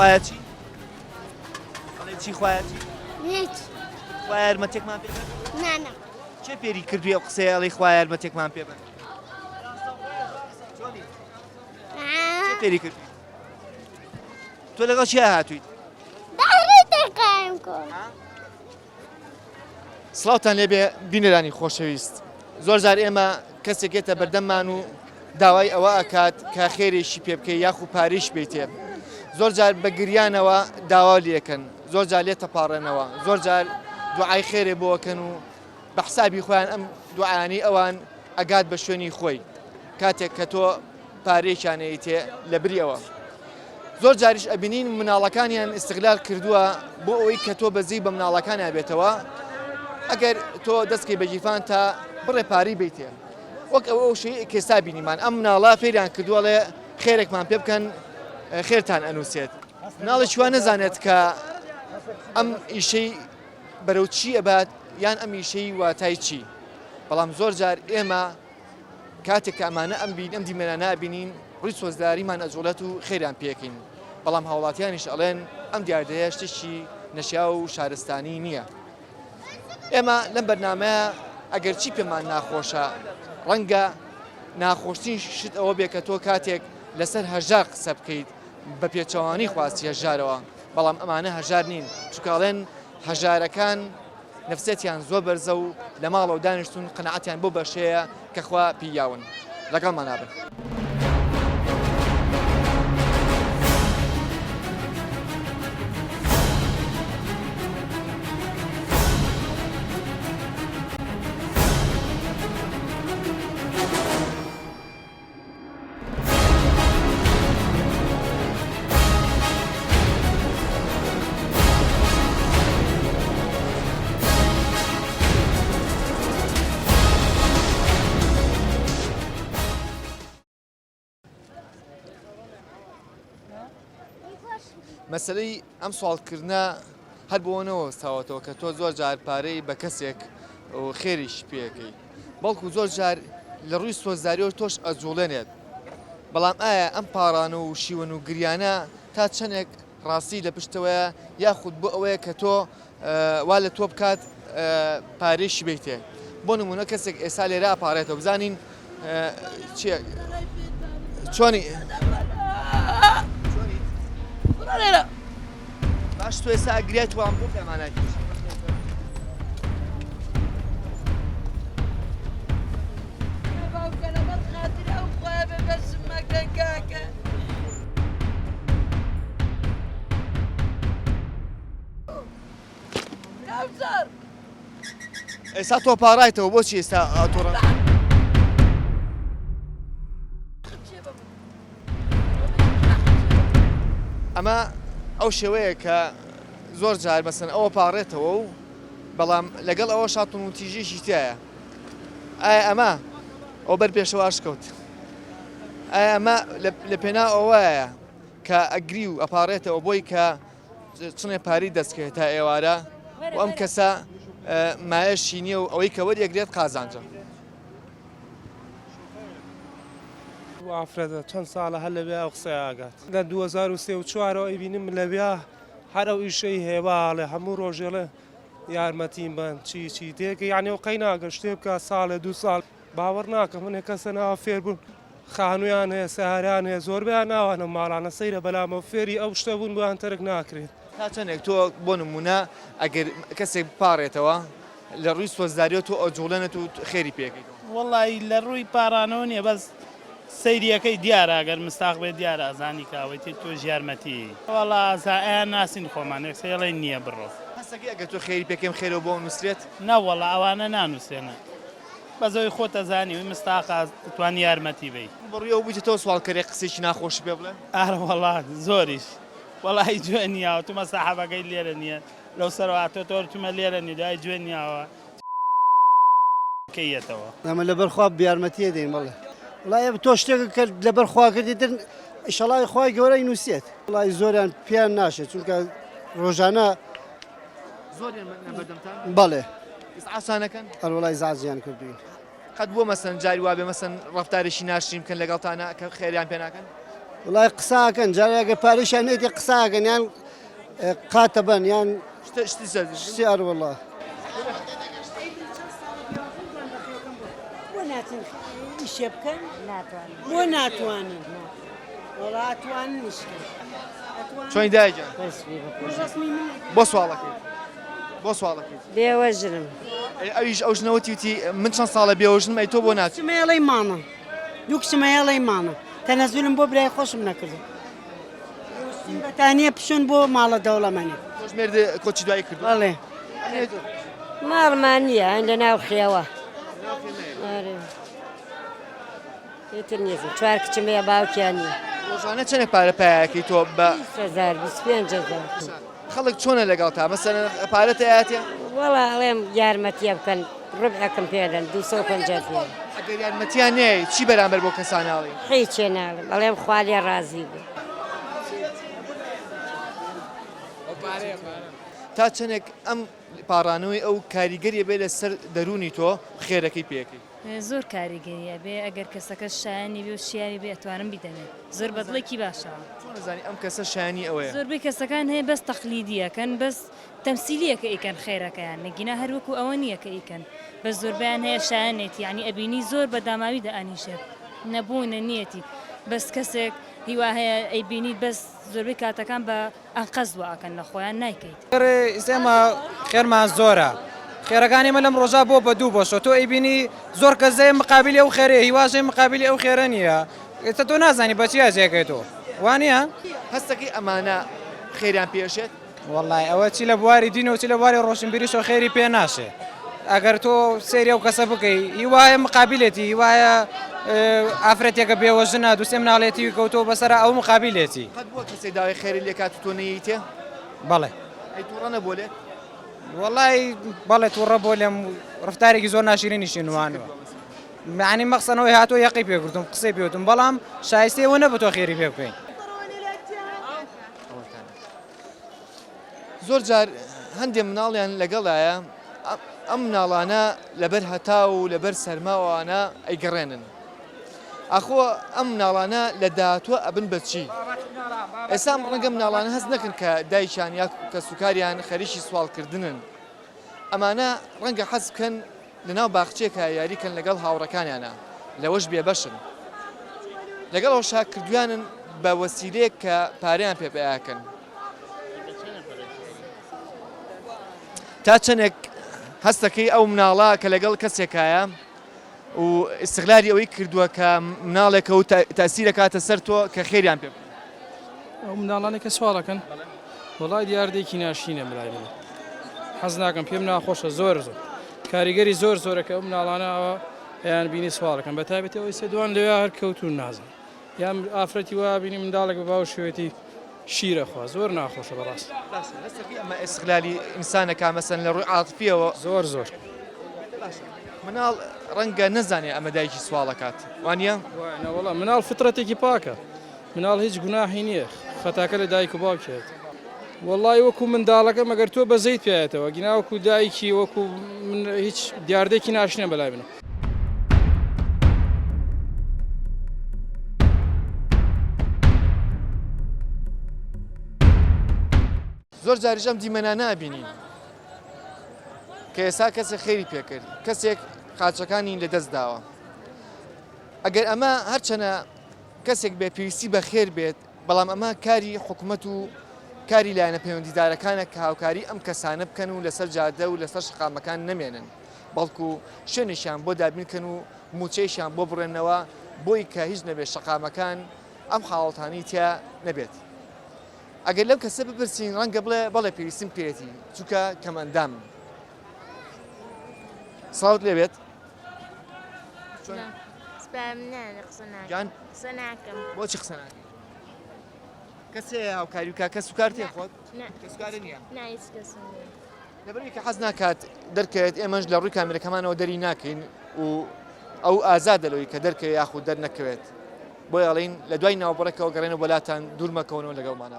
خوایە چی؟ ئەڵێ چی خوایە چی؟ هیچ. خوایە یارمەتێکمان پێ بە؟ نا نا. کێ فێری کردووی ئەو قسەیە ئەڵێی خوایە یارمەتێکمان پێ بە؟ چۆنی؟ کێ فێری کردووی؟ تۆ لەگەڵ کێ هاتوویت؟ سڵاوتان لێبێ بینەرانی خۆشەویست زۆر جار ئێمە کەسێک یەتە بەردەممان و داوای ئەوە ئەکات کە خێرێکی پێ بکەی یاخو پاریش بیتێ زۆر جار بە گریانەوە داوا لەکەن زۆر جار لێ تەپاڕێنەوە زۆر جار دوعای خێرێ بۆکەن و بە حسابی خۆیان ئەم دوعانی ئەوان ئەگات بە شوێنی خۆی کاتێک کە تۆ پارەیەکیان ئەیتێ لە بری ئەوە. زۆر جاریش ئەبینین مناڵەکانیان ئیستغلال کردووە بۆ ئەوەی کە تۆ بەزی بە مناڵەکانیان بێتەوە ئەگەر تۆ دەستکەی بە گیرفان تا بڕێ پارەی بیتێ وەک ئەوە ئەو شەی کێسا بینیمان ئەم مناڵە فێریان کردووە ڵێ خێرێکمان پێ بکەن خێرتان ئەنووسێت مناڵێکی وا نەزانێت کە ئەم ئیشەی بەرەو چی ئەبات یان ئەم ئیشەی واتای چی بەڵام زۆر جار ئێمە کاتێک کە ئەمانە ئەم بین ئەم دیمەنانە ئەبینین ڕووی سۆزداریمان ئەجوڵێت و خێریان پێکەین بەڵام هاوڵاتیانیش ئەڵێن ئەم دیاردەیە شتێکی نەشیاو و شارستانی نییە ئێمە لەم بەرنامەیە ئەگەر چی پێمان ناخۆشە ڕەنگە ناخۆشترین شت ئەوە بێ کە تۆ کاتێک لەسەر هەژار قسە بکەیت بە پێچەوانی خواستی هەژارەوە بەڵام ئەمانە هەژار نین چکاڵێن هەژارەکان نەفسیەتیان زۆر بەرزە و لە ماڵەوە دانیشتوون قەناعەتیان بەو بەشەیە کە خوا پێی یاون. لەگەڵمانا بن. مەسەلەی ئەم سواڵکردنە هەر بۆ نەوەستاوەتەوە کە تۆ زۆر جار پارەی بە کەسێک و خێریش پێەکەی بەڵکو زۆر جار لە ڕووی سۆزداریەوە تۆش ئەجوڵێنێت بەڵام ئایا ئەم پاڕانە و شیوەن و گریانە تا چەندێک ڕاستی لە پشتەوەیە یاخود بۆ ئەوەیە کە تۆ وا لە تۆ بکات پارێشی بیتێ بۆ نمونە کەسێک ئێستا لێرە ئەپارێتەوە بزانین چیە چۆنی باش تۆ ئێستا ئەگریای توان بۆ پێماناکی ئێستا تۆ پاڕایتەوە بۆچی ئێستا تۆڕە ئەمە ئەو شێوەیە کە زۆر جار مەسەن ئەوە پاڕێتەوە و بەڵام لەگەڵ ئەوە شاتون و تیژیشی تایە ئایا ئەمە ئەو بەر پێشەواش کەوت ئایا ئەمە لە پێنا ئەوەیە کە ئەگری و ئەپارێتەوە بۆی کە چنێ پاری دەستکەوێت تا ئێوارە و ئەم کەسە مایەشی نییە و ئەوەی کە وەریەگرێت قازانجە. ئافرەتە چەند ساڵە هەر لەوێ ئەو قسەیە ئەگات لە 2023 و چوارەوە ئەیبینم لەویا هەر ئەو ئیشەی هەیە باڵێ هەموو ڕۆژێڵێ یارمەتیم بن چی چی تێکە یعنی ئەو قەی ناگە شتێ بکە ساڵێ دوو ساڵ باوەڕ ناکەم هەنێ کەسە ناوە فێر بوون خانوویان هەیە سەیارەیان هەیە زۆربەیان ناوانە ماڵانە سەیرە بەلامەوە فێری ئەو شتە بوون بۆیان تەرک ناکرێت. تا چەندێک تۆ بۆ نموونە ئەگەر کەسێک بپاڕێتەوە لە ڕووی سۆزداریەوە تۆ ئەجوڵێنێت و خێری پێکەیت؟ وەڵایی لە ڕووی پاڕانەوە نیە بەس سەیریەکەی دیارە ئەگەر مستاق بێت دیارە ئەزانی کە ئەوەی تر تۆش یارمەتی وەڵا ئازا ئەیان ناسین خۆمان یەکسەر ئەڵێین نیە بڕۆ. هەستەکەی ئەگەر تۆ خێری پێکەیم خێرەوە بۆ نوسرێت؟ نەوەڵا ئەوانە نانوسرێنە بەس ئەوەی خۆت ئەزانی ئەوی مستاقە ئەتوانی یارمەتی بەی. بڕی ئەو بوویتە تۆ سواڵکەرێک قسەیەکی ناخۆشی پێ بڵێ؟ ئارە وەڵا زۆریش وەڵایی جوێن یاوە تومە ساحەبەکەی لێرە نیە لەو سەرەوە هاتۆتەوە تومە لێرە نیە دوای جوێن یاوە کەی یەتەوە. ئەمە لەبەر خوا یارمەتیە دەین بەڵێ وڵای ئەب تۆ شتێک کرد لەبەر خوا کردی تر ئیشەڵای خوای گەورەی نووسێت وڵای زۆریان پێیان ناشێت چونکە ڕۆژانە زۆریان بەردەمتان بەڵێ ئاسانەکەن ئەر وڵای زازیان کردوین قەت بووە مەسەن جاری وابێ مەسەن ڕەفتارێکی ناشرین بکەن لەگەڵتانە کە خێریان پێ ناکەن؟ وڵای قساکەن جارێگە پارەشیان نێتی قساکەن یان قاتە بەن یان شتی شتی ئەر وڵا. بۆ ناچن ئیشێ بکەن؟ بۆ ناتوانن؟ وەڵا ئەتوانن ئیش کەن. چۆنی دایە گیان؟ بۆ سواڵەکەیت؟ بۆ سواڵەکەیت؟ بێوەژنم. ئەویش ئەو ژنە وتی وتی من چەند ساڵە بێوەژنم ئەی تۆ بۆ ناچی؟ کچمەیەڵەی ماڵە دوو کچمەیەڵەی ماڵە تەنەزولم بۆ برای خۆشم نەکردو بەتانیە پشون بۆ ماڵە دەوڵەمەنێ. تۆش مێرد کۆچی دوایی کردو؟ بەڵێ. ماڵمان نییە لە ناو خێوە. ئیتر نیزم چوار کچم هەیە باوکیان نییە. ڕۆژانە چەندێک پارە پایەکەی تۆ بە 20 هەزار 25 هەزار. خەڵک چۆنە لەگەڵ تا مەسەلەن پارەت ئەیاتێ؟ وەڵا ئەڵێم یارمەتیە بکەن ڕبعێکم پێدەن 250 پێ. ئەگەر یارمەتیان نەیەی چی بەرامبەر بۆ کەسانە ئەڵێی؟ هیچێ ناڵێم ئەڵێم خوا لێ ڕازی بێ. تا چەندێک ئەم پاڕانەوەی ئەو کاریگەری ئەبێ لەسەر دەروونی تۆ خێرەکەی پێ ئەکەی؟ زۆر کاریگەری ئەبێ ئەگەر کەسەکە شایەنی بێ و شیاوی بێ ئەتوانم بیدەمێ زۆر بە دڵێکی باشەوە. چۆن ئەزانی ئەم کەسە شایەنی ئەوەیە؟ زۆربەی کەسەکان هەیە بەس تەقلیدیەکەن بەس تەمسیلیە کە ئیکەن خێرەکەیان نەگینا هەر وەکو ئەوە نیە کە ئیکەن بەس زۆربەیان هەیە شایەنێتی یانی ئەبینی زۆر بە داماوی دائەنیشێت نەبوونە نیەتی بەس کەسێک هیوا هەیە ئەیبینیت بەس زۆربەی کاتەکان بە ئەنقەست وا ئەکەن لە خۆیان نایکەیت. ئێستا ئێمە خێرمان زۆرە خێرەکانی ئێمە لەم ڕۆژا بۆ بە دوو بەشە تۆ ئەیبینی زۆر کەس دەیە مقابلی ئەو خێرەیە هیواش هەیە مقابلی ئەو خێرە نییە ئێستا تۆ نازانی بە چی ئەجێگەی تۆ وانییە؟ هەستەکەی ئەمانە خێریان پێ ئەشێت؟ وەڵای ئەوە چی لە بواری دین و چی لە بواری ڕۆشنبیریشەوە خێری پێ ناشێ ئەگەر تۆ سەیری ئەو کەسە بکەی هیوایە مقابلێتی هیوایە ئافرەتێکە بێوەژنە دووسێ مناڵێتی کەوتۆ بەسەر ئەو مقابلێتی. قەت بووە کەسێک داوای خێرت لێ کات و تۆ نەیەیتێ؟ بەڵێ. ئەی توڕە نەبووە لێت؟ وەڵای بەڵێ توڕە بووە لێم ڕەفتارێکی زۆر ناشیرینیشی نواندوە. یانی مەخسەنەوەی هاتووە یەقەی پێ گرتووم قسەی پێ وتم بەڵام شایستەی ئەوە نەبوو تۆ خێری پێ بکەین. زۆر جار هەندێ مناڵیان لەگەڵایە ئەم مناڵانە لەبەر هەتاو و لەبەر سەرما و ئەوانە ئەیگەڕێنن ئاخۆ ئەم مناڵانە لە داهاتووە ئەبن بە چی؟ ئێستا ئەم ڕەنگە مناڵانە هەست نەکەن کە دایکیان یا کەسوکاریان خەریکی سواڵکردنن ئەمانە ڕەنگە حەز بکەن لەناو باخچەیەکا یاری کەن لەگەڵ هاوڕێکانیانا لەوەش بێبەشن لەگەڵ ئەوشا کردویانن بە وەسیلەیەک کە پارەیان پێ پەیا کەن تا چەندێک هەستەکەی ئەو مناڵە کە لەگەڵ کەسێکایە و ئیستغلالی ئەوەی کردووە کە مناڵێکە و تاسیرەکاتە سەر تۆ کە خێریان پێ بکەی. ئەو منداڵانەی کە سواڵەکەن وەڵای دیاردەیەکی ناشرینە بەلای من حەز ناکەم پێم ناخۆشە زۆر زۆر کاریگەری زۆر زۆرە کە ئەو مناڵانە ئەوە ئەیان بینی سواڵەکەن بە تایبەتی ئەوەی سێ دوان لەوێ هەر کەوتون نازم یان ئافرەتی وا بینی منداڵێک بە باوشێتی شیرە خوا زۆر ناخۆشە بەڕاست. باشە هەستەکەی ئەمە ئیستغلالی ئینسانەکە مەسەن لە ڕووی عاتفیەوە. زۆر زۆر. باشە مناڵ ڕەنگە نەزانێ ئەمە دایکی سواڵەکات وانیە؟ وایە نەوەڵا مناڵ فطرەتێکی پاکە مناڵ هیچ گوناحی نییە خەتاکە لە دایک و باوکیەتی. وەڵای وەکو منداڵەکە مەگەر تۆ بەزەیت پیایەتەوە گینا وەکو دایکی وەکو من هیچ دیاردەیەکی ناشرینە بەلای منەوە. زۆر جاریش ئەم دیمەنانە ئەبینین کە ئێستا کەسێک خێری پێکرد کەسێک قاچەکانی لەدەست داوە ئەگەر ئەمە هەرچەنە کەسێک بێ پێویستی بە خێر بێت بەڵام ئەمە کاری حکومەت و کاری لایەنە پەیوەندیدارەکانە کە هاوکاری ئەم کەسانە بکەن و لەسەر جادە و لەسەر شەقامەکان نەمێنن بەڵکو شوێنێکیان بۆ دابین کەن و موچەیشیان بۆ بڕێنەوە بۆی کە هیچ نەبێت شەقامەکان ئەم حاڵەتانەی تیا نەبێت. ئەگەر لەم کەسە بپرسین ڕەنگە بڵێ بەڵێ پێویستیم پێیەتی چونکە کەمئەندامم. سڵاوت لێبێت. گیان بۆچی قسە ناکەی؟ کەسێ هاوکاری بکە کەس و کار تێ خۆت کەسوکارە نییە؟ لەبەرئەوەی کە حەز ناکات دەرکەوێت ئێمەش لە ڕووی کامێرەکەمانەوە دەری ناکەین و ئەو ئازادە لەوەی کە دەرکەوێت یاخود دەرنەکەوێت بۆیە ئەڵێین لە دوای ناوبڕێکەوە گەڕێنەوە بۆ لاتان دوور مەکەونەوە لەگەڵمانە بن.